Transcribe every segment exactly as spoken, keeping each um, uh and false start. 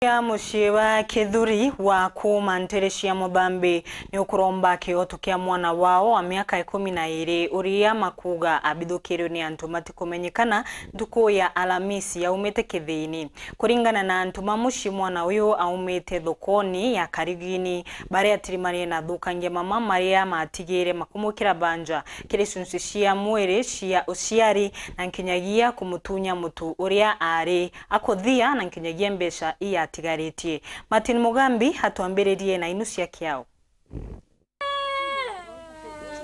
Ya mucii wa Kithuri wa kuuma ntere cia Muthambi ni ukuromba kioto kia mwana wao wa miaka ikumi na iiri, uria makuuga abithukirwe ni antu matikumenyekana ntuku ya Alamisi yaumite kithiini. Kuringana na antu ma mucii, mwana uyu aumite thokoni ya Karigini, baria atirimanie na athukangia mama maria matigire makumwikira banja kiri cunci cia mwiri cia uciari, na nkinyagia kumutunya mutu uria aari akuthia, na nkinyagia mbeca iria atigaritie. Martin Mugambi atwambiririe na inu cia kiao.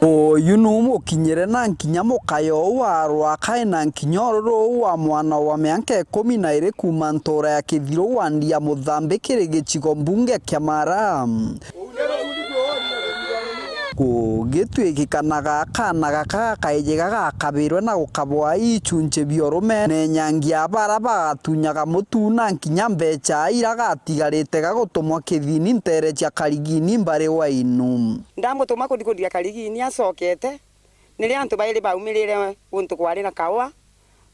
Uyu nu mukinyire na nkinya mukayo uu wa rwaka, na nkinya ururu uu wa mwana wa miaka ikumi na iiri kuuma ntura ya Kithiru, wandi ya Muthambi, kiri gicigo mbunge kia Mara. Kugituikikanaga kaana gaka gakaiji gagakabirwe na gukabwa ichunchi bia urume, na enyangia bara bagatunyaga mutu na nkinya mbecha iria gatigarite gagutumwa kithini ntere cia Karigini mbari wa inu. Ndamutuma kuthi kuthia Karigini acokete, ni ria antu bairi baumirire guntu kwari na kaua,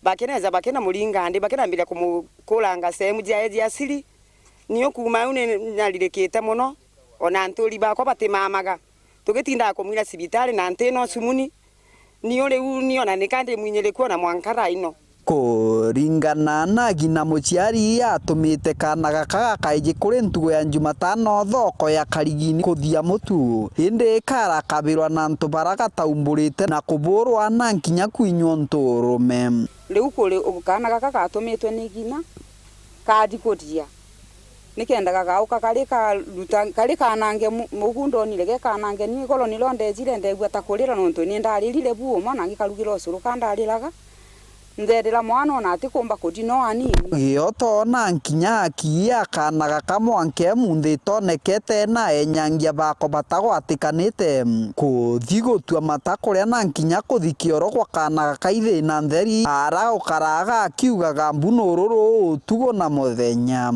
bakineja bakina muringa nthi, bakinambiria kumukuranga sehemu ciae cia siri. Niu kuuma au ni naririkite mono, ona nturi bakwa batimamaga. Tugitindaga kumwira cibitari na nti no cumuni. Niu riu ni ona nika ndi mwinyiriku ona mwanka thaa ino. Kuringana na ng'ina muciari atumite kaana gaka gakaiji kuri ntugu ya Njumatano thoko ya Karigini kuthia mutu, indi karakabirwa na antu bara gataumburite na kuburwa na nkinya kwinywa nturume. Riu kuri kaana gaka gatumitwe ni ng'ina kathi kuthia. Nikenda gagauka kari karuta, kari kanange mu-, mugu ndonire ge kanange, ni igoro niro ndejire ndegua ta kurira, nontu ni ndaririre bu umo na ngikarugira ucuru ka ndariraga, nderira mwana ona atikumba kuthi no anini. Gioto na nkinya aki ya kana gaka mwanka emunthi itonekete na enyangia bako batagwatikanite. Kuthi gutua mata kuria na nkinya kuthi kioro gwa kana gaka ithi na ntheri, ara ukaraga akiugaga mbu nururu utuku na muthenya.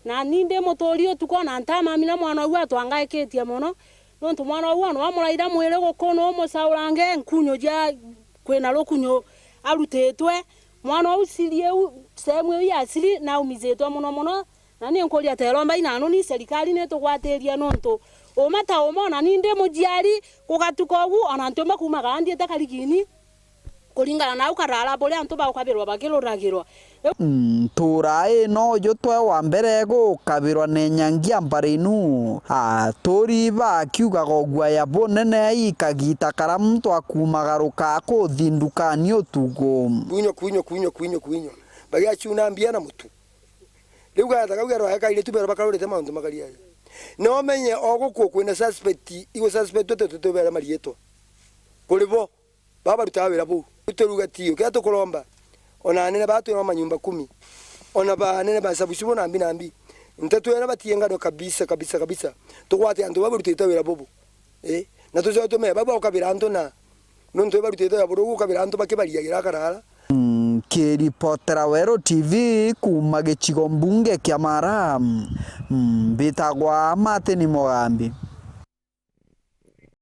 Na ni ndi muturi utuku ona ntamamina mwana uu atwangaikitie mono, nontu mwana uu ona wamuraira mwiri gukunu umucaurange nkunyu ja kwina rukunyu arutitwe. Mwana uu siri iu, sehemu iu ya siri naumizitwe mono mono, na ni nkuria teromba inanu ni serikali nitugwatiria nontu uma ta uma ona ni ndi muciari gugatuka ugu ona ntiumba kumaga nthiite Karigini. Kuringana na au karara buria antu baukabirwa bakiruragirwa. Ntura ino uju twe wa mbere gukabirwa ni nyangia mbari inu. Aturi bakiugaga ugwaya bunene ikagita kara muntu akumagaruka kuthi ndukani utuku. Kuinywa, kuinywa, kuinywa, kuinywa, kuinywa. Bagiacuna mbia na mutu. Riu gatha kau gerwa kairitu bera bakarurite mauntu makari aja. No menye o guku kwina suspect, igu suspect twe tutubera marietwa. Kuri bo. Baba barutaga wira buu. Riu turuga ti, ukiria tukuromba, ona anene baa twina manyumba kumi, ona ba anene ba sabusibu nambi nambi, nteto ino batiengano kabisa, kabisa, kabisa. Tugwate antu baba barutite wira bubu. Ii, na tucoe tumee bau baukabira antu na, nontu barutite wira buru gukabira antu bakibariagira karara. Nkiripotera Weru T V kuuma gicigo mbunge kia Mara, mbitagwa Martin Mugambi.